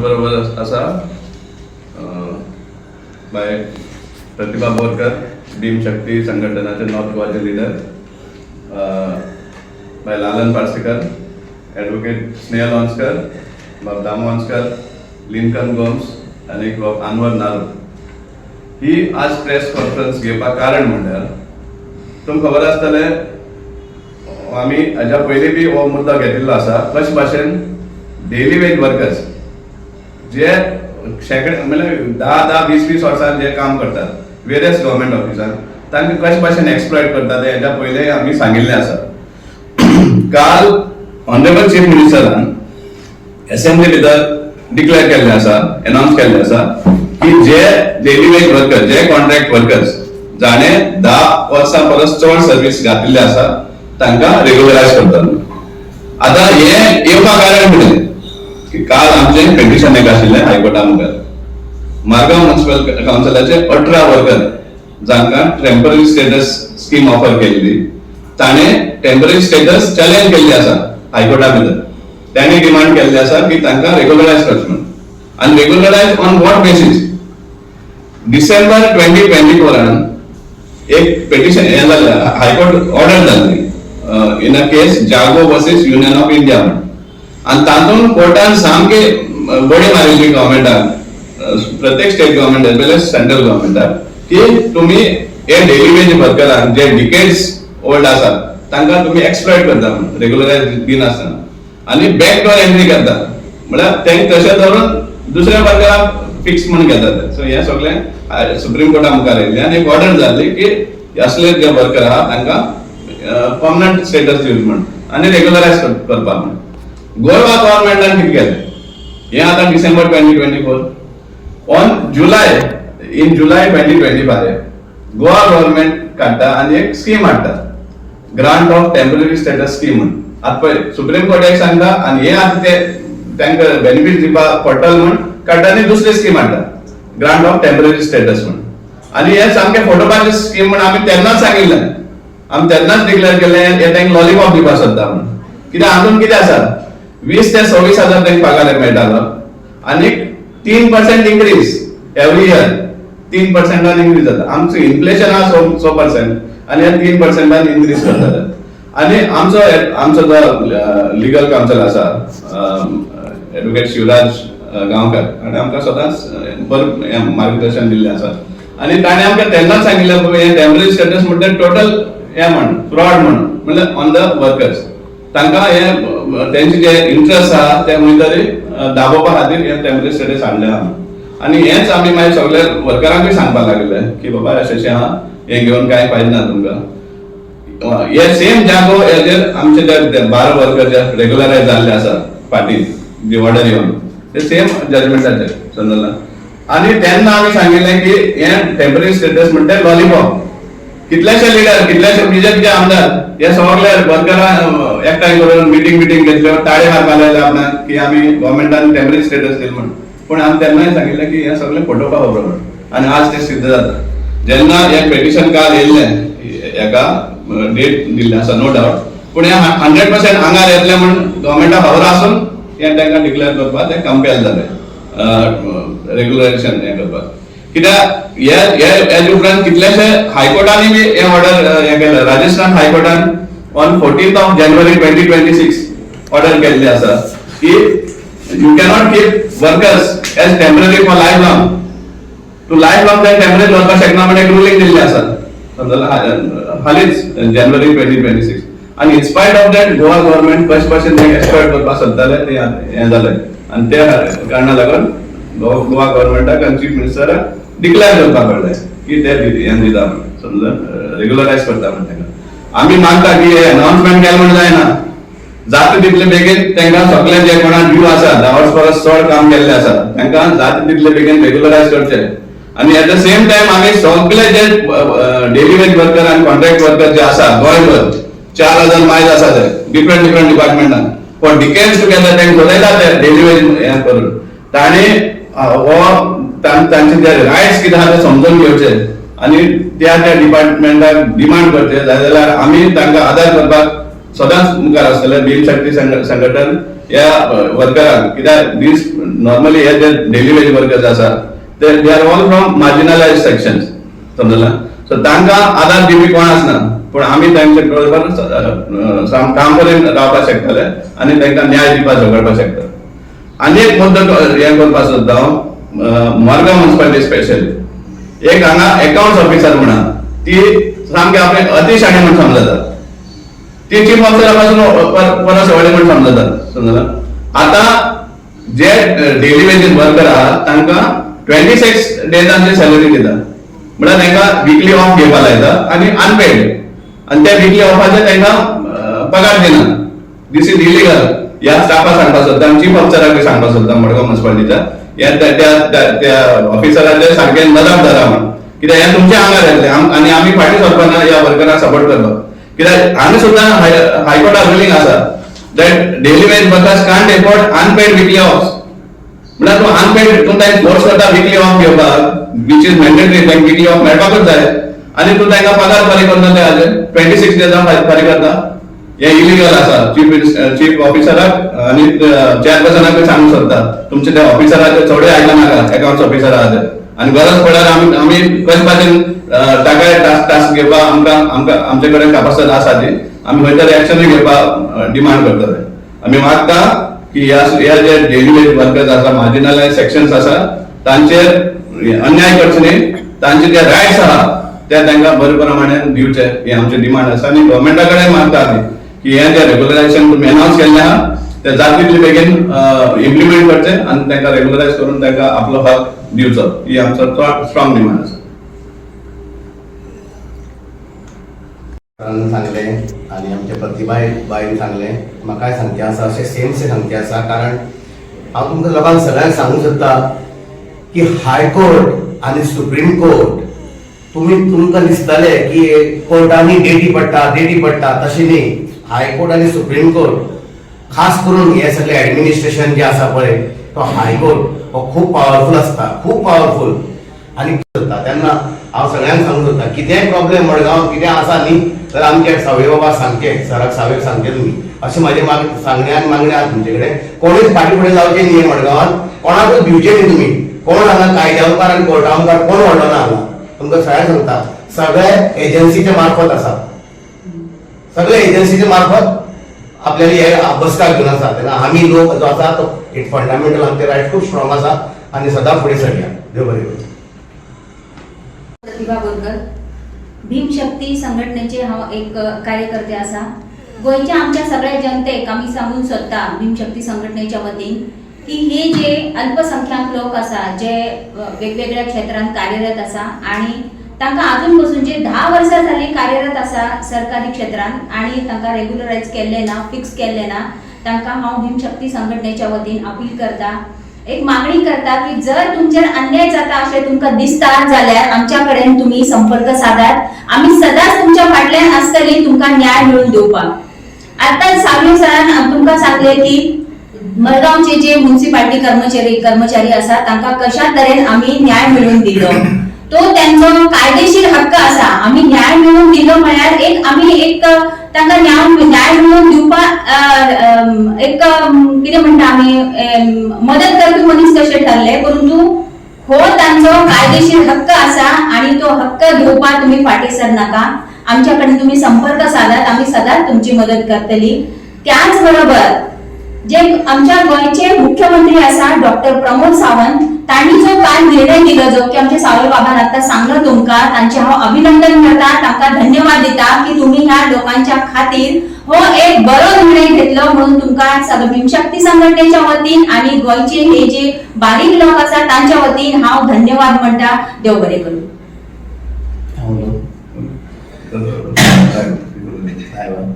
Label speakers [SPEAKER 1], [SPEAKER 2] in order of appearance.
[SPEAKER 1] बरोबर आसा बाय प्रतिभा बोरकर, भीम शक्ती संघटनाचे नॉर्थ गोवाचे लिडर, बाय लालन पार्सेकर, ॲडव्होकेट स्नेहल वंसकर, बाब दामू वंसकर, लिंकन गोम्स आनी बाब अनवर नारू. ही आज प्रेस कॉन्फरन्स घेवपाक कारण म्हणल्यार, तुमकां खबर आसतलें, आमी हाज्या पयलीं बी हो मुद्दो घेतिल्लो आसा, कशे भाशेन डेली वेज वर्कर्स जे शेंकडे, म्हणल्यार 10 10, 20 20 वर्सां जे काम करतात वेरियस गव्हर्मेंट ऑफिसान, तांकां कशे भाशेन एक्सप्लॉयट करतात, ते हेज्या पयलीं आमी सांगिल्लें आसा. काल ऑनरेबल चीफ मिनिस्टरान असेंब्ली भितर डिक्लेअर केल्लें आसा, अनाउन्स केल्लें आसा की जे डेली वेज वर्कर, जे कॉन्ट्रॅक्ट वर्कर्स जाणे 10 वर्सां परस चड सर्वीस घातिल्ले आसा, तांकां रेग्युलरायज करतात. आतां हे येवपा कारण कितें की काल आमचें पेटिशन एक आशिल्लें हायकोर्टा मुखार. मारगांव म्युन्सिपल कावन्सिलाचे 18 वर्कर जांकां टेम्पररी स्टेटस स्कीम ऑफर केल्ली, ताणें टेम्पररी स्टेटस चॅलेंज केल्ली आसा हायकोर्टा भितर. तांणी डिमांड केल्ली आसा की तांकां रेग्युलरायज करचें म्हणून. आनी रेग्युलरायज ऑन what basis? December 2024 रान एक पेटिशन हें जालें, हायकोर्ट ऑर्डर जाल्ली in a case Jago versus Union of India म्हण. आनी तातूंत कोर्टान सामकी बडी मारिल्ली गव्हर्मेंटाक, प्रत्येक state government as well as central गव्हर्मेंटाक, की तुम्ही हे डेली वेज वर्करांक जे डिकेड्स ओल्ड आसात, तांकां तुमी एक्सप्लॉयट करता म्हणून, रेग्युलरायज दिनासतना आनी बॅक डोर एंट्री करता, म्हळ्यार तांकां तशें धरून दुसऱ्या वर्कराक फिक्स म्हणून घेतात. सो हें सगळें सुप्रीम कोर्टा मुखार येयल्लें आनी एक ऑर्डर जाल्ली की असले जे वर्कर आहा, तांकां पर्मनंट स्टेटस दिवचें म्हण आनी रेग्युलरायज करपाक म्हण. गोवा गव्हर्मेंटान कितें केलें? हें आतां December 2024, on July in July 2025 Goa government काडटा आनी एक स्कीम हाडटा, grant of temporary status scheme म्हण. आतां पळय, सुप्रीम कोर्ट एक सांगता आनी हे आतां ते तांकां बेनिफीट दिवपाक पडटलो म्हण काडटा आनी दुसरी स्कीम हाडटा, ग्रांट ऑफ टेम्पररी स्टेटस म्हण. आनी हे सामकें फटोवपाची स्कीम म्हण आमी तेन्नाच सांगिल्लें. आमी तेन्नाच डिक्लेअर केलें, हे तांकां लॉलीपॉप दिवपाक सोदता म्हण. कित्याक हातून कितें आसा, 20 ते 26 हजार तांकां पगार मेळटालो आनी 3% इन्क्रीज एवरी इयर, 3 पर्सेंटान इन्क्रीज जाता. आमचो इन्फ्लेशन आहा 6% आनी हे 3 पर्सेंटान इन्क्रीज करताले. आनी आमचो जो लिगल कावन्सिल आसा, एडवोकेट शिवराज गांवकर, आनी आमकां सदांच बरें हें मार्गदर्शन दिल्लें आसा आनी ताणें आमकां तेन्नाच सांगिल्लें, बाबा, हें टेम्पररी स्टेटस म्हणटा टोटल हें म्हण, फ्रॉड म्हण, म्हणल्यार ऑन the workers. तांकां हे तेंचे जे इंट्रस्ट आहा, ते खंय तरी दाबोवपा खातीर हे टेम्पररी स्टेटस हाडलें आहा. आनी हेंच आमी मागीर सगळे वर्करांकूय सांगपाक लागले की बाबा, अशें अशें आहा, हें घेवन कांय फायदो ना तुमकां. हे सेम जागो हेजेर आमचे जे 12 वर्कर जे रेग्युलरायज जाल्ले आसा फाटीं जी ऑर्डर येवन, ते सेम जजमेंटाचेर, समजला? आनी तेन्ना आमी सांगिल्लें की हें टेम्पररी स्टेटस म्हणटा लॉलीपॉप. कितलेशे लिडर, कितलेशे बीजेपीचे आमदार हे सगळे वर्करां एकठांय करून मिटींग मिटींग घेतल्यो, ताळे मारपाक लागले आपणाक की आमी गव्हर्मेंटान टेम्पररी स्टेटस दिल म्हण. पूण आमी तेन्नाय सांगिल्लें की हें सगळें फटोवपा बरोबर आनी आज तें सिद्ध जाता. जेन्ना हें पेटिशन काल येयल्लें, हेका डेट दिल्लें आसा, नो डावट, पूण हें 100% आंगार येतलें म्हण गव्हर्मेंटाक खबर आसून हें तांकां डिक्लेअर करपाक ते कंपेल जाले रेग्युलरायझेशन हें करपाक. कित्याक हे हे हेजे उपरांत कितलेशे हायकोर्टांनी बी हे ऑर्डर हें केलें. Rajasthan हायकोर्टान on 14th of January 2026 order केल्ली आसा की you cannot keep workers as temporary for life long. To life long ते टेम्पररी दवरपाक शकना म्हण एक रुलींग दिल्लें आसा, समजला? हालींच जानेवारी 2026. आनी in spite of that Goa government कशे भाशेन ते एक्सप्लॉयट करपाक सोदताले, ते हें जालें. आनी त्या कारणा लागून गोवा गव्हर्मेंटाक आनी चीफ मिनिस्टराक डिक्लेअर करपाक पडलें की ते हें दिता म्हण, समजा, रेग्युलरायज करता म्हण तांकां. आमी मानता की हे अनाउन्समेंट केलें म्हण जायना. जाता तितले बेगीन तांकां सगळे जे कोणा ड्यू आसा, 10 वर्स परस चड काम केल्ले आसा, तांकां जाता तितले बेगीन रेग्युलरायज करचे. आनी एट the same time आमी सगळे जे डेली वेज वर्कर आनी कॉन्ट्रॅक्ट वर्कर जे आसा, गोंयभर 4000 मायज आसा, ते डिफरंट डिफरंट डिपार्टमेंटान फॉर डिकेड्स टुगेदर तांकां चलयता ते डेली वेज हें करून, तांणी हो तांचे जे रायट्स कितें आहा ते समजून घेवचे आनी त्या त्या डिपार्टमेंटाक डिमांड करचे. जाय जाल्यार आमी तांकां आदार करपाक सदांच मुखार आसतले. भीम शक्ती संघटन. ह्या वर्करांक, कित्याक दीस नॉर्मली हे जे डेली वेज वर्कर्स आसा ते they are all from marginalized sections, समजला? सो तांकां आदार दिवपी कोण आसना, पूण आमी तांचे बरोबर काम करून रावपाक शकतले आनी तांकां न्याय दिवपाक झगडपाक शकता. आनी एक मुद्दो हें करपाक सोदता हांव, मडगांव म्युन्सिपालिटी स्पेशली एक हांगा अकाउंट्स ऑफिसर म्हणा, ती सामकी आपले अतिशाणी म्हूण समजतात. ती चीफ ऑफिसरा पासून परस व्हडली म्हूण समजतात, समजला? आतां जे डेली वेजीस वर्कर आहा तांकां 26 डेजांची सॅलरी दिता, म्हळ्यार तांकां विकली ऑफ घेवपा लायता आनी अनपेड, आनी त्या विकली ऑफाचे तांकां पगार दिना. This is illegal. ह्या स्टाफा सांगपाक सोदता आनी चीफ ऑफिसराक सांगपाक सोदता, मडगांव म्युन्सिपालिटीच्या ह्या त्या त्या- त्या त्या ऑफिसराचे सारकें नदर धरा म्हण, कित्याक हें तुमच्या आंगार येतलें. आनी आमी फाटीं सरपाना ह्या वर्करांक सपोर्ट करपाक, कित्याक हांगा सुद्दां हायकोर्टाक रुलींग आसा that daily wage workers can't afford unpaid weekly of. म्हळ्यार तूं अनपेड, तूं तांकां फोर्स करता विकली ऑफ घेवपाक, which is mandatory. तांकां विकली ऑफ मेळपाकूच जाय आनी तूं तांकां पगार फारीक करना. ते हाजेर 26 डेजां फारीक करता, हें इलिगल आसा. चीफ चीफ ऑफिसराक आनी चेअरपर्सनाक सांगूंक सोदता, तुमचे त्या ऑफिसराचे चडूय आयकनाका, अकाउंट्स ऑफिसर आहा ते. आनी गरज पडल्यार आमी आमी कशे भाशेन ताकाय टास्क टास्क घेवपाक आमकां आमकां आमचे कडेन कापासत आसा ती. आमी खंय तरी एक्शनूय घेवपाक डिमांड करतले. आमी मागता की ह्या ह्या जे डेली वेज वर्कर्स आसा, मार्जिनलायज सेक्शन्स आसा, तांचेर अन्याय करचे न्ही. तांचे जे रायट्स आहा ते तांकां बरे प्रमाणे दिवचे, ही आमची डिमांड आसा. आनी गव्हर्मेंटा कडेन मागता आमी की हे जे रेग्युलरायझेशन तुमी अनावन्स केल्लें आहा ते जाता तितले बेगीन इम्प्लिमेंट करचे आनी तांकां रेग्युलरायज करून तांकां आपलो हक दिवचो, ही आमचो स्ट्रॉंग डिमांड आसा.
[SPEAKER 2] सरान सांगलें आनी आमच्या प्रतिभा बाईन सांगलें, म्हाकाय सांगचें आसा अशें सेम सें सांगचें आसा. कारण हांव तुमकां लोकांक सगळ्यांक सांगूंक सोदता की हायकोर्ट आनी सुप्रीम कोर्ट, तुमी तुमकां दिसतलें की कोर्टांनी डेटी पडटा, डेटी पडटा, तशें न्ही. हायकोर्ट आनी सुप्रीम कोर्ट, खास करून हे सगळे ऍडमिनिस्ट्रेशन जे आसा पळय, तो हायकोर्ट हो खूब पावरफूल आसता, खूब पावरफूल. आनी सोदता तेन्ना हांव सगळ्यांक सांगूंक सोदता, कितेंय प्रॉब्लेम मडगांव कितें आसा न्ही तर आमच्या सावय बाबा सांगचे, सराक सावयक सांगचे तुमी, अशें म्हाजें माग सांगणें आनी मागणें आहा तुमचे कडेन. कोणूच फाटीं फुडें जावचें न्ही. हें मडगांवान कोणाकूच भिवचें न्ही तुमी. कोण हांगा कायद्या मुखार आनी कोर्टा मुखार कोण व्हडलो ना हांगा. तुमकां सगळ्यांक सांगता, सगळे एजन्सीच्या मार्फत आसा, सगळे एजन्सीच्या मार्फत आपल्याला हे बसका घेवन आसा. तेन्ना आमी लोक जो आसा तो एक फंडामेंटल आमचे रायट खूब स्ट्रॉंग आसा आनी सदां फुडें सरया. देव बरें करूं.
[SPEAKER 3] प्रतिभा बोरकर, भीमशक्ती संघटनेचे हांव एक कार्यकर्ते आसा. गोंयच्या आमच्या सगळ्या जनतेक आमी सांगूंक सोदता भीमशक्ती संघटनेच्या वतीन की हे जे अल्पसंख्याक लोक आसा, जे वेगवेगळ्या क्षेत्रांत कार्यरत आसा आणि तांकां अजून पसून जे 10 वर्सां जालीं कार्यरत आसा सरकारी क्षेत्रांत आणि तांकां रेग्युलरायज केल्लें ना, फिक्स केल्लें ना, तांकां हांव भीमशक्ती संघटनेच्या वतीन अपील करता, एक मागणी करता की जर तुमचेर अन्याय जाता अशें तुमकां दिसता जाल्यार आमच्या कडेन तुमी संपर्क सादात. आमी सदांच तुमच्या फाटल्यान आसतली तुमकां न्याय मेळून दिवपाक. आतां सावय सरान तुमकां सांगलें की मडगांवचे जे म्युन्सिपाल्टी कर्मचारी कर्मचारी आसा तांकां कशा तरेन आमी न्याय मेळोवन दिलो, तो त्यांचो कायदेशीर हक्क आसा. आमी न्याय मेळोवन दिलो म्हळ्यार एक आमी एक तांकां न्याय न्याय मेळोवन दिवपाक एक कितें म्हणटा आमी मदत करपी मनीस कशे ठरले, परंतु हो तांचो कायदेशीर हक्क आसा आणि तो हक्क घेवपाक तुमी फाटीं सरनाका. आमच्या कडेन तुमी संपर्क सादात, आमी सदांच तुमची मदत करतली. त्याच बरोबर जे आमच्या गोंयचे मुख्यमंत्री आसा डॉक्टर प्रमोद सावंत, तांणी जो काल निर्णय दिलो, जो की आमच्या सावय बाबान आता सांगलो तुमकां, तांचे हांव अभिनंदन करता, तांकां धन्यवाद दिता की तुम्ही ह्या लोकांच्या खातीर हो एक बरो निर्णय घेतलो म्हणून तुमकां भीमशक्ती संघटनेच्या वतीन आणि गोंयचे हे जे बारीक लोक आसा तांच्या वतीन हांव धन्यवाद म्हणटा. देव बरें करूं.
[SPEAKER 2] साहेब.